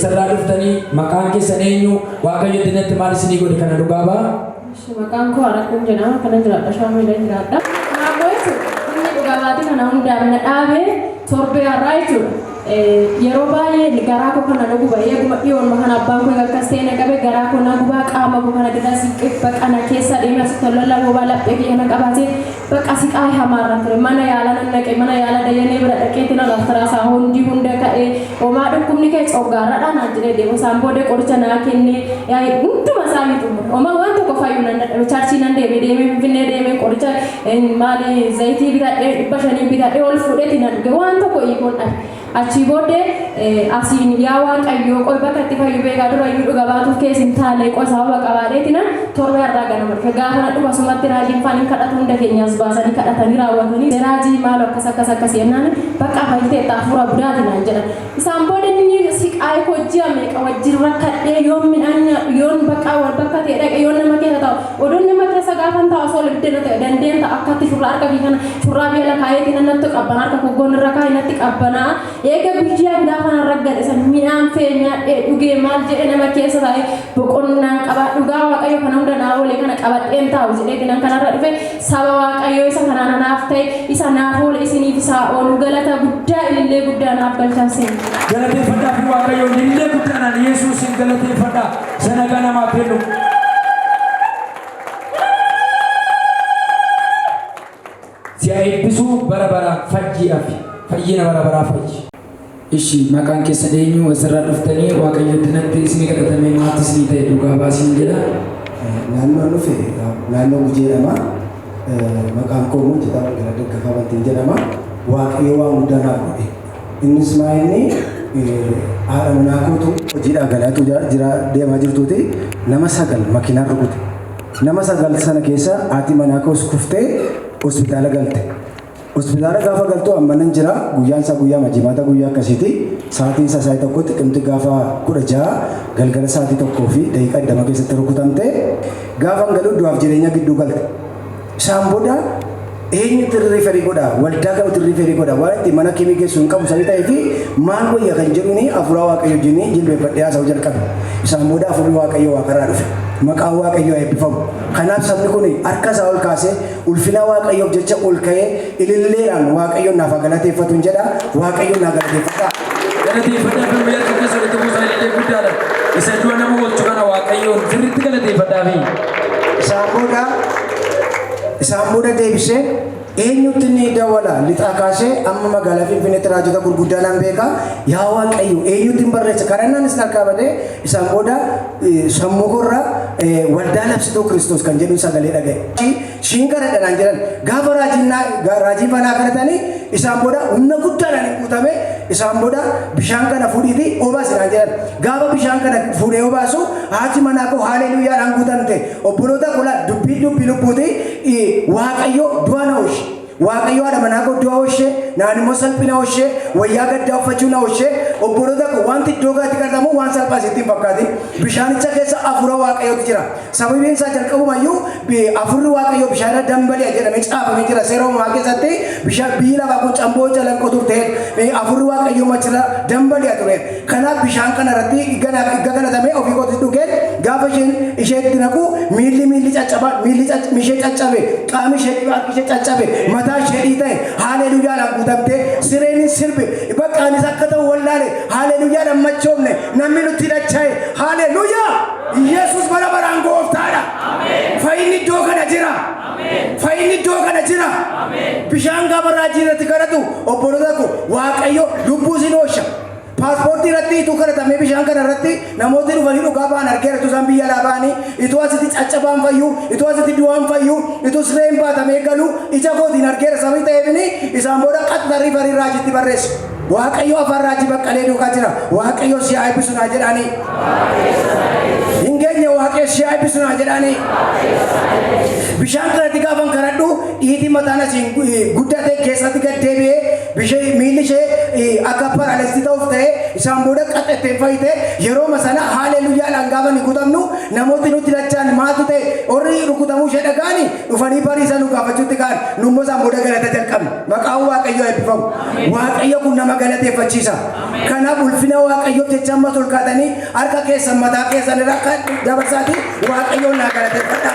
Eessarraa dhuftanii? Maqaan keessan eenyu? Waaqayyo addunyaatti maal isinii godhe kana dhugaa ba'a? Maqaan koo Arakkuun jedhama. Kanan jiraadha Shawaa Meedaa jiraadha. Naannoo jechuudha. Inni dhugaa baatii kana hundaaf na dhaabee torbee har'aa jechuudha. Yeroo baay'ee garaa koo kana na guba. Eeguma dhiyoonuma kana abbaan koo akkas ta'e na qabe, garaa koo na gubaa, qaama koo kana dirra siqee baqana keessa deemee asitti ol lallaboo laphee kiyya na qabatee bakka siqaa hamaarra ture. Mana yaala nan dhaqe, mana yaala Dayyanee bira dhaqeetti nan altiraasaa hundi hunda ka'ee, homaa dhukkubni kee coggaarradha naan jedhee deemu. Isaan booda qoricha naa kennee hunduma isaa ni xumure. Homaa waan tokko fayyuu nan dadhabe. Charchii nan deeme, deemee Finfinnee deemee qoricha maali zayitii bitadhee, 500 bitadhee ol fuudheeti nan dhuge, waan tokko hiikuun dhabe. Achii booddee asiin yaa Waaqayyoo, qoy bakka itti fayyu beekaa, dura iyyuu dhuga baatuuf keessa hin taane, qoy sababa qabaadheeti nan torbee har'aa ganama dhufe. Gaafa na dhufa sumatti raajiin faan hin kadhatu, hunda keenyaas baasanii kadhatanii raawwatanii, raajii maaloo akkas akkas akkas jennaan, bakka fayyiteetta, hafuura budaati naan jedhan. Isaan booda inni siqaa'ee koo ji'a meeqa wajjin rakkadhee, yoon midhaan nyaadhu, yoon bakka wal bakka ta'e dhaqe, yoon nama keessa taa'u, oduun nama keessa gaafan taa'u osoo ibidda ta'e dandeen ta'a akkatti shurraa harka kee kana shurraa biyya lakaayeetiin natti qabbana, harka koggoon irra kaa'e natti qabbanaa. Eega guyyaa gaafa nan raggade san midhaan fee nyaadhee dhugee maal jedhee nama keessa taa'e boqonnaan qaba. Dhugaa Waaqayyo kana hunda naa oole kana qabadheen taa'u jedheeti nan kanarra dhufe. Saba Waaqayyo, isa kanaan anaaf ta'e, isa naaf oole, isiniif isaa oolu, galata guddaa, ilillee guddaa naaf galchaa seenu. Galateeffadhaa fi Waaqayyoon ilillee guddaadhaan Yesuusin galateeffadhaa. Isa nagaa namaa kennu. Si'a eebbisuu bara baraan fayyii hafi. Fayyina bara baraa fayyi. Ishi, maqaan keessan eenyu? Eessarraa dhuftanii? Waaqayyo addunyaatti isinii kadhatamee maaltu isinii ta'e dhugaa baasiin jedha. Naannoon dhufe naannoo Gujii jedhama. Maqaan koo immoo Jedhaa Walgalaa Daggafaa Bantiin jedhama. Waaqayyo waan guddaa naaf godhe. Innis maa inni haadha manaa kootu hojiidhaa galaatu jira deemaa jirtuuti nama sagal makiinaan rukute. Nama sagal sana keessa haati manaa koos kuftee hospitaala galte. Hospitaala gaafa galtu amma nan jira, guyyaan isaa guyyaa Jimaata, guyyaa akkasiiti. Sa'aatiin isaa sa'aatii 1, Xiqimti gaafa 16, galgala sa'aatii 1:20 keessatti rukutamte. Gaafa galu du'aaf jireenya gidduu galte. Isaan booda eenyutti refer godha, waldaa kamitti refer godha, waan itti mana kimii geessu hin qabu sabii ta'ee fi maal wayya kan jedhuuni hafuura Waaqayyo wajjin jilbeeffadhee haasa'uu jalqabe. Isaan booda hafuurri Waaqayyo waaqarraa dhufe. Maqaan Waaqayyoo eebbifamu. Kanaaf sabni kun harka isaa ol kaasee ulfina Waaqayyoof jecha ol ka'ee ililleedhaan Waaqayyoon naaf haa galateeffatu hin jedha. Waaqayyoon naa galateeffadhaa. Galateeffadhaa fi harka keessa walitti buusaa ilillee guddaadha. Isa du'a nama oolchu kana Waaqayyoon sirriitti galateeffadhaa fi. Isaan booda deebisee eenyutti inni dawwala? Lixaa kaasee amma magaalaa Finfinneetti raajota gurguddaa nan beeka. Yaa Waaqayyo, eenyutti hin barreessa? Kadhannaan isin harkaa badee isaan booda sammuu korra waldaa Labsituu Kiristoos kan jedhu sagalee dhaga'e. Shiin kadhadha naan jedhan. Gaafa raajiin fanaa kadhatanii isaan booda humna guddaadhaan hin guutame. Isaan booda bishaan kana fuudhiitii obaasi naan jedhan. Gaafa bishaan kana fuudhee obaasu haati manaa koo haaleluyaadhaan guutamte. Obboloota kola, dubbii dubbii lubbuuti. Waaqayyo du'a na oolche. Waaqayyo haadha manaa koo du'a oolche, naan immoo salphina oolche, wayyaa gaddaa uffachuu na oolche. Obboloota koo, wanti iddoo gaatti kadhatamu waan salphaa sitti hin fakkaatin. Bishaanicha keessa hafuura Waaqayyootu jira. Sababiin isaa jalqabumayyuu hafuurri Waaqayyoo bishaan irra dambali'a jedhamee caafamee jira. Seera Uumamaa keessatti bishaan biyyi lafaa kun camboo calanqoo turte, hafuurri Waaqayyoo machirra dambali'a ture. Kanaaf bishaan kana irratti igga kadhatamee ofii kootti dhugeen gaafa isheen isheetti naqu miilli caccaba, miilli ishee caccabe, qaamni ishee, harki ishee caccabe, mataa ishee dhiita'e, haaleluyaadhaan guutamte, sireen hin sirbe, bakka anis akka ta'u wallaale, haaleluyaadhaan machoofne, namni nutti dacha'e, haaleluyaa! Yesus bara baraan gooftaadha. Fayyinni iddoo kana jira. Fayyinni iddoo kana jira. Bishaan gaafa raajii irratti kadhatu, obboloota koo, Waaqayyo lubbuu isin oolcha. Paaspoortii irratti ituu kadhatamee bishaan kana irratti namootni dhufanii dhugaa ba'an argeera. Ituu isaan biyya alaa ba'anii, ituu asitti caccabaan fayyuu, ituu asitti du'aan fayyuu, ituu sireen baatamee galu ija kootiin argeera. Sababii ta'eefini isaan booda qaxxa refer raajitti barreessu. Waaqayyo afaan raajii Baqqalee duukaa jira. Waaqayyo si haa eebbisu naa jedhaanii. Hin geenye, Waaqayyo si haa eebbisu naa jedhaanii. Bishaan kanatti gaafan kadhadhu dhiitii mataan asiin guddate keessatti gad deebi'ee bishaan miilli ishee akka paralysis ta'uuf ta'e isaan booda qaxxatteen fayyite. Yeroo sana haaleluyaadhaan gaafa ni guutamnu namooti nutti dachaan maaltu ta'e warri Rukutamuu ishee dhaga'anii dhufanii bariisa nu gaafachuutti ka'an. Nu immoo isaan booda galata jalqabne. Maqaan Waaqayyoo eebbifamu. Waaqayyo kun nama galateeffachiisa. Kanaaf ulfina Waaqayyoof jecha ammas ol kaatanii harka keessan mataa keessan irra akka dabarsaatii Waaqayyoon naa galateeffadha.